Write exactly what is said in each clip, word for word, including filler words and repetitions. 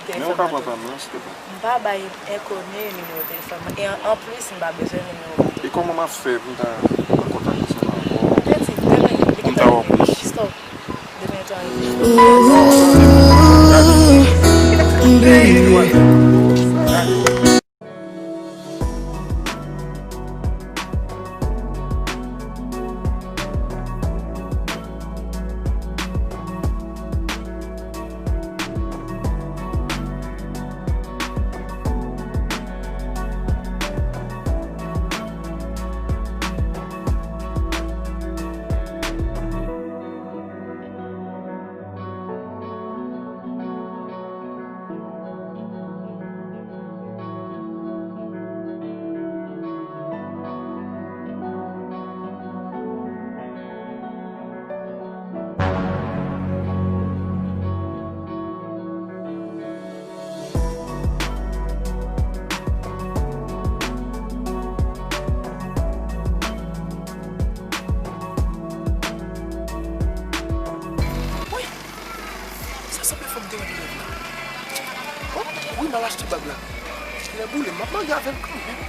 Men ou ka pran pa m nan, silvouplè. M pa bay enkoni nimewo telefòn mwen. E an, anplis, m pa bezwen nimewo w. E kòman m ap fè pou m ta an kontak ansanm avè w? Peti, demen, pou m ta wè w plis? Stop. Demen, tan. Sa sanble fòm te wè nan rèv la. Oh, wi, m al achte bag la. Lè boule, m ap marye avè l kanmenm.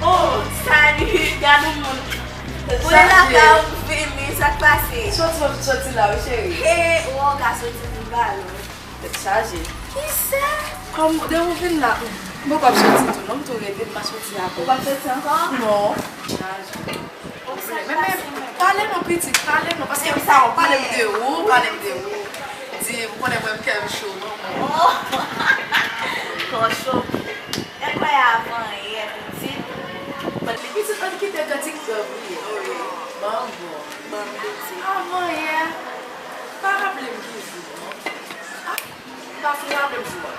Oh, salut, gade yon moun. Ou lakay ou vini, sa k pase? Soti, soti la, wi, cheri. He, ou ka soti pou bal. Tèt chaje. Kisa? Kòm de ou vin la, m poko ap soti tou, non, m tou rete, m pa soti ankò. Ou p ap soti ankò? Non. Chaje. Men, men, pale non, pitit, pale non, paske m sa, w pale m de ou, pale m de ou. Di, ou konnen mwen, m kè m cho, non, mwen. Oh! Kò cho. Nèg wè avan yè, pitit. Pitit, ann kite kantik granmoun yo. Ban m bon. Ban m pitit. Avan yè. Pa raple m ki jou, non. Ah, m pa fin raple m jou a.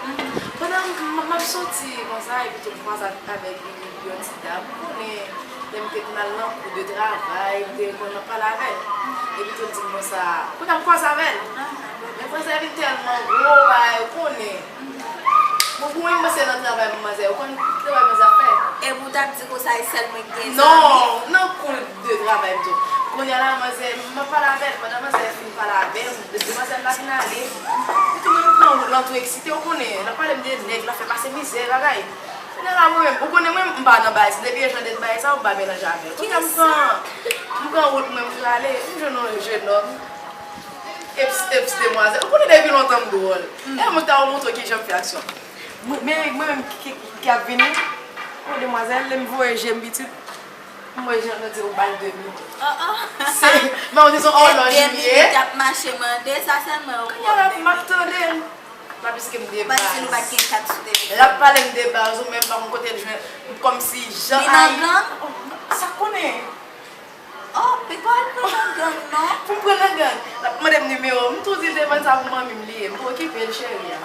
Pandan m, m, m ap soti konsa, epi tou m kwaze avèk yon, yon ti dam, ou konnen, lè m te konn al nan kou de travay, m te konn ap pale avè l. Epi tou l di m konsa, kounye a m kwaze avè l. Men manzè vin tèlman gwo, bagay, ou konnen. Bon, pou mwen, m panse nan travay manzè, ou konn ki travay manzè ap fè? Epi w t ap di konsa, e sèl mwen ki gen zanmi? Non, nan kou de travay m di w. Kounye a la, manzè, m ap pale avè l, pandan manzè fin pale avè m, demwazèl la vin ale. Epi mwen, m pran wout lan tou eksite, ou konnen, l ap pale m de nèg, l ap fè pase mizè, bagay. Kounye a la, mwen menm, ou konnen mwen, m pa nan bagay sa, depi e jan de bagay sa, ou pa melanje avè l. Kounye a, m pran, m pran wout mwen, m prale, m jwenn yon jenòm. Eps, eps, demwazèl, ou konnen depi lontan m dwòl. E mwen ta w montre w kijan m fè aksyon. Mwen, men, mwen menm ki, ki, ki ap vini, o demwazèl, lè m voye je m pitit, m wè jan yo di yo ba l de minit. Se, men w di se yon òlòj li ye. Minit ap mache mande, sa sèlman yo konnen. Kounye a la, m ap tande l. Pa piske m de baz. L ap pale m de baz, ou menm pa konn kote l jwenn, kòmsi jan Ayi. Li nan gang? Sa konnen. Oh, piga l pran nan gang, non? Pou m pran nan gang. L ap mande m nimewo m. M tou di l te vann sa pou manmi m li ye. M pa okipe l, cheri a.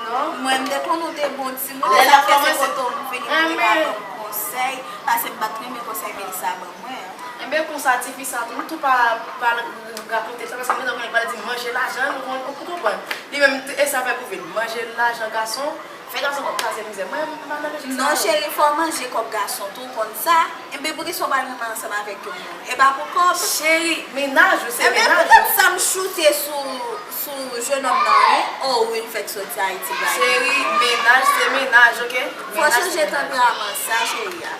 Non. Mwen, m te konn ou te bon timoun. Lè l ap kòmanse. Kote w m vini pou te ka ban m konsèy. Paske m pa t renmen konsèy Melissa ban mwen an. Enben, konsa, tifi sa tou, m tou pa, pa rakonte l sa, paske m gentan konnen l pral di m manje lajan l, ou konn, ou konprann. Li menm, e sa fè pou vin manje lajan gason. Fè gason konn kraze mizè. Mwen, m pa nan lojik sa yo. Non, cheri, fò w manje kòb gason tou, w konn sa. Enben, poukisa w pral renmen ansanm avèk yon moun? E pa pou kòb? Cheri, mennaj ou, se mennaj ou. Enben, poutèt sa m choute sou, sou jenòm nan, wi. Oh, wi, l fèk soti Ayiti, bay. Cheri, mennaj se mennaj, oke? Fò w chanje tanperaman sa, cheri a.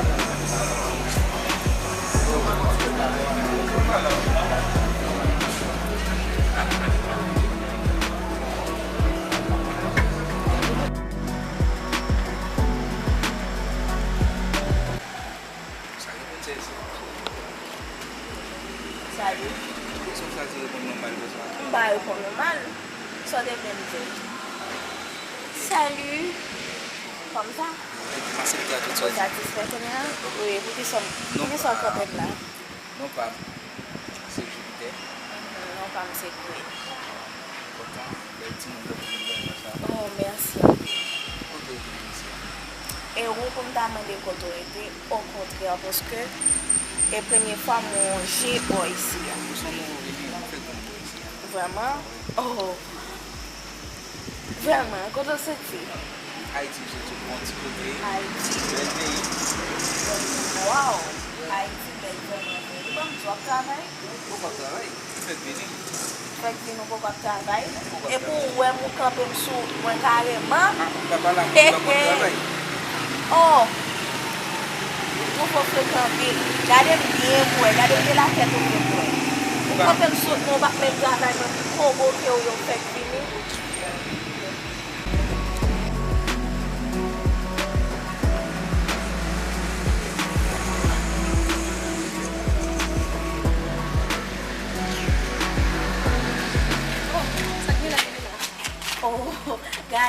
Sa reponn sèzi. Salut. Poukisa w chwazi reponn nòmal konsa? M pa reponn nòmal. Sa w te vle m di? Salut. Kòmsa? Ou satisfè kounye a? Wi, poukisa, poukisa w kanpe m la? Non pa m, se Jupiter. Mhm, non pa m se Queen. Kontan, bèl timoun tankou nou konsa. Oh, mèsi anpil. Kote w rete isi a? E ou pou m ta mande kote w rete, okontrè, paske e premye fwa mwen wonje bò isi a. Ou se yon nouvo vini, ou fèk konn bò isi a. Vrèman? Oh! Vrèman, kote w soti? Ayiti, m soti yon bon ti kote. Ayiti. Bèl peyi. Waw! Ayiti bèl vrèman vre. Li ban m di w ap travay? Ou p ap travay? Ou fèk vini? Fèk vini, ou poko ap travay? Ou poko ap travay. Epi w wè m, ou kanpe m sou mwen kareman. Ah, ou pa pale ak moun, ou pa konn travay? Oh! Ou twò frekan anpil. Gade m byen pou wè. Gade m de la tèt o pye pou wè. Ou kanpe m sou mwen, ou pa k menm travay, mwen pi kobo ke w yo fèk vini.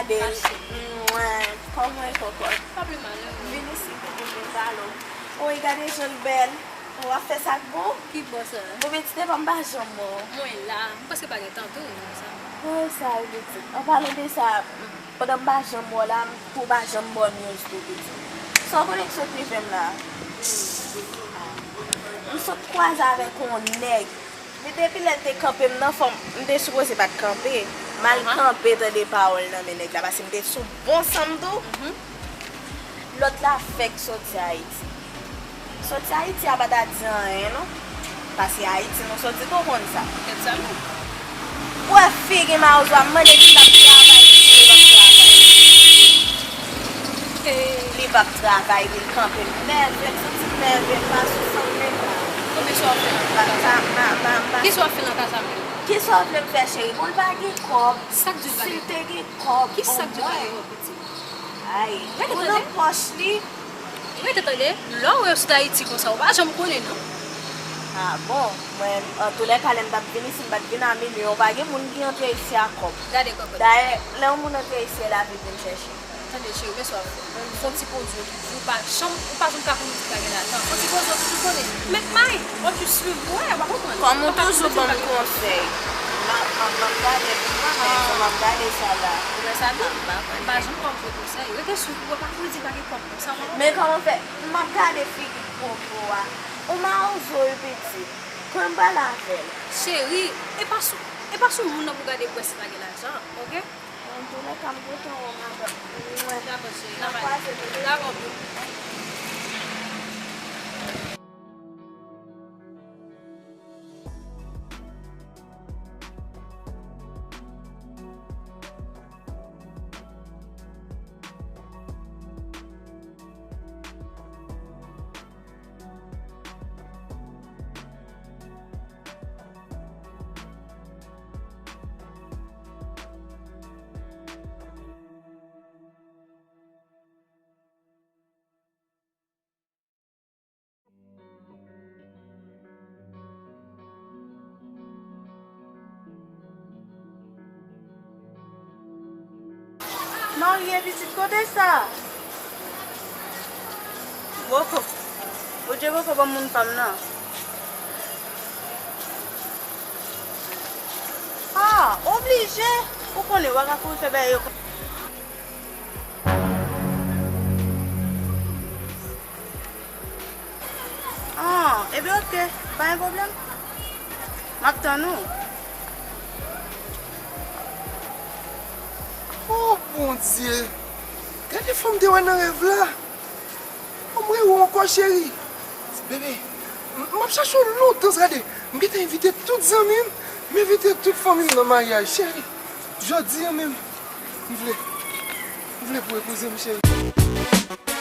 Bèl. Mwen, kòman e kòkòt? Pa pli mal, non. Vin isit pou m vin pale w. Oy, gade jan l bèl. Ou ap fè sa k bon? Ki bò sa? Bon, pitit, epa m pa janm wè w. Mwen la. M panse pa gen tan tou, non, sa. Oy, sa, wi, pitit. An palan de sa, pandan m pa janm wè w la, m tou pa janm ba w news tou, pitit. Sa w konnen k sot rive m la? M sot kwaze avèk yon nèg. Men depi lè l te kanpe m nan fòm, m te sipoze pa t kanpe. M al kanpe tande pawòl nan men nèg la, paske m te sou bon san m tou. Lòt la fèk soti Ayiti. Soti Ayiti a pa ta di anyen, non. Paske Ayiti nou soti tou, w konn sa. Wè figi Mawozo a, m mande li p ap travay, li di li p ap travay. Li p ap travay, li kanpe m nève, m santi m nève, m pa sou san m menm la. Konbyen sa w ap fè nan kasa? Kisa w ap fè nan kasa menm? Kisa w vle m fè, cheri? Bon, l pa gen kòb. Si l te gen kòb, omwen. Ay, ou nan pòch li. Rete tande, lè w wè yo sot Ayiti konsa, ou pa janm konnen, non. Ah bon, mwen, antoulèka, lè m t ap vin isi, m pa t vin a minui, ou pa gen moun ki antre isi a kòb. Gade kòkòt. Dayè, lè yon moun antre isi, e lavi l vin chèche. Tande, cheri, men sa w ap fè. Fè yon ti poze w toujou, ou pa janm, ou pa janm ka konnen si w pa gen lajan. Fè yon ti poze w toujou, konnen. Met may, ou ap jis swiv, ou wè, ou pa konprann. Kòm ou toujou ban m konsèy, m ap, m ap, m ap gade, m ap gade sa la. Ou wè sa tou? M pa janm ba w bon konsèy. Rete swiv, ou wè, pa pou l di pa gen kòb. Men kòman fè? M ap gade figi popo a. Ou mawozo wi pitit. Kwen m pral avè l. Cheri, e pa sou, e pa sou moun nan pou gade pou wè si pa gen lajan, oke? Antoulèka, m kontan wè w, madanm. Dakò, cheri, n a kwaze, bebe. Dakò, boo. Marye pitit, kote sa? Boko. Bondye boko ban moun pa m nan. Ah, oblije. Ou konnen, w a ka kouri fè bagay yo. Ah, ebyen, oke, pa gen pwoblèm. M ap tann ou. Oh, Bondye! Gade fanm te wè nan rèv la! Fanm reyè ankò, cheri! Bebe, m, m ap chache w lontan, sa gade. M gentan envite tout zanmi m, m envite tout fanmi m nan maryaj, cheri. Jodi a menm, m vle, m vle pou w epouze m, cheri.